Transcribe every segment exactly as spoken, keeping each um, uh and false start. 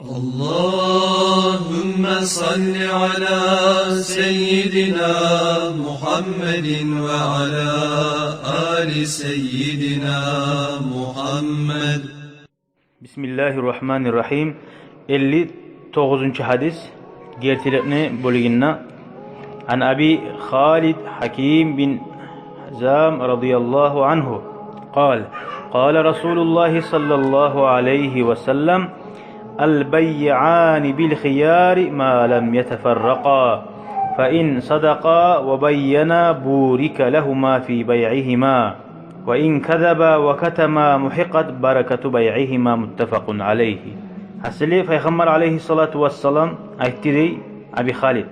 اللهم صل على سيدنا محمد وعلى آل سيدنا محمد. بسم الله الرحمن الرحيم. Элли тогъузунчу гьадис, гертиликни бёлюгюнде. عن أبي خالد حكيم بن حزام رضي الله عنه قال: قال رسول الله صلى الله عليه وسلم: البيعان بالخيار ما لم يتفرقا، فإن صدقا وبينا بورك لهما في بيعهما، وإن كذبا وكتما محقت بركة بيعهما، متفق عليه. Гьасили, Пайхаммар алайгьиссалату вассалам айтды дей Аби Халид: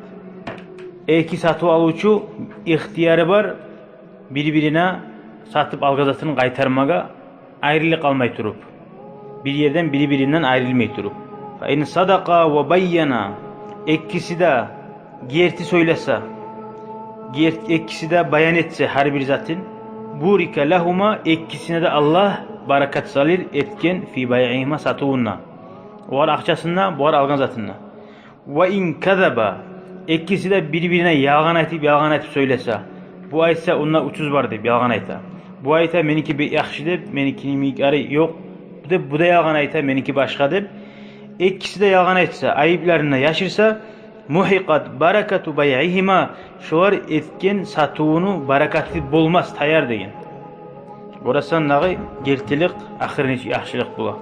эки сатыв алывчу ихтияры бар бир-бирине сатып алгъан затын къайтармагъа, айрылып къалмай туруп, бир ерден, бир-биринден айрылмай туруп. فإن صدقا وبينا, экиси де герти сёйлесе, герт-, экиси де баян этсе гьар бир затын, بورك لهما, экисине де Аллагь баракат салыр этген, في بيعهما, сатывунда, огъар акъчасында, бугъар алгъан затында. وإن كذبا, экиси де бир-бирине ялгъан айтып, ялгъан айтып сёйлесе, бу айтса, онда учуз бар деп ялгъан айта, бу айта, меники бек яхшы деп, меникини микъдары ёкъ деп, бу да ялгъан айта, меники башгъа деп, экиси де ялгъан айтса, айыпларын да яшырса, محقت بركة بيعهما, шолар этген сатывуну баракаты болмас, таяр деген. Гёресен, дагъы гертилик ахырыны яхшылыкъ бола.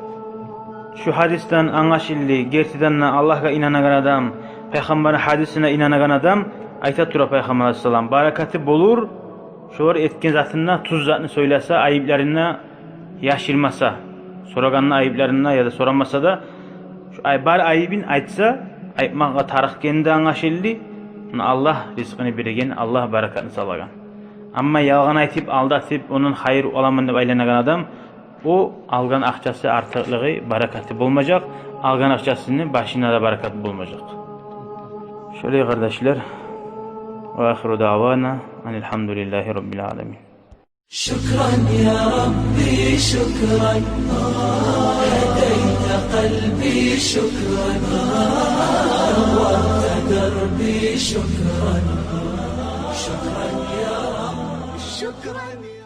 Шу гьадисден англашылды, гертиден де Аллагьгъа инанагъан адам, Пайхаммарны гьадисине инанагъан адам, айта тура Пайхаммар алайгьиссалам, баракаты болур шолар этген затында, тюз затны сёйлесе, айыпларын да яшырмаса, сорагъанда айыпларын да, яда сорамаса да, шу ай-, бар айыбын айтса, айтмагъа тарыкъ экени де англашылды. Муна Аллагь ризкъыны береген, Аллагь баракатын салагъан. Амма ялгъан айтып, алдатып, ондан хайыр аламан деп айланагъан адам, о алгъан акъчасы артыкълыгъы, баракаты болмажакъ, алгъан акъчасыны башына да баракат болмажакъ. Шолай, къардашлар. وآخر دعوانا أن الحمد لله رب العالمين. شكرا يا ربي، شكرا، هديت قلبي، شكرا، نورت دربي، شكرا، شكرا يا رب، شكرا.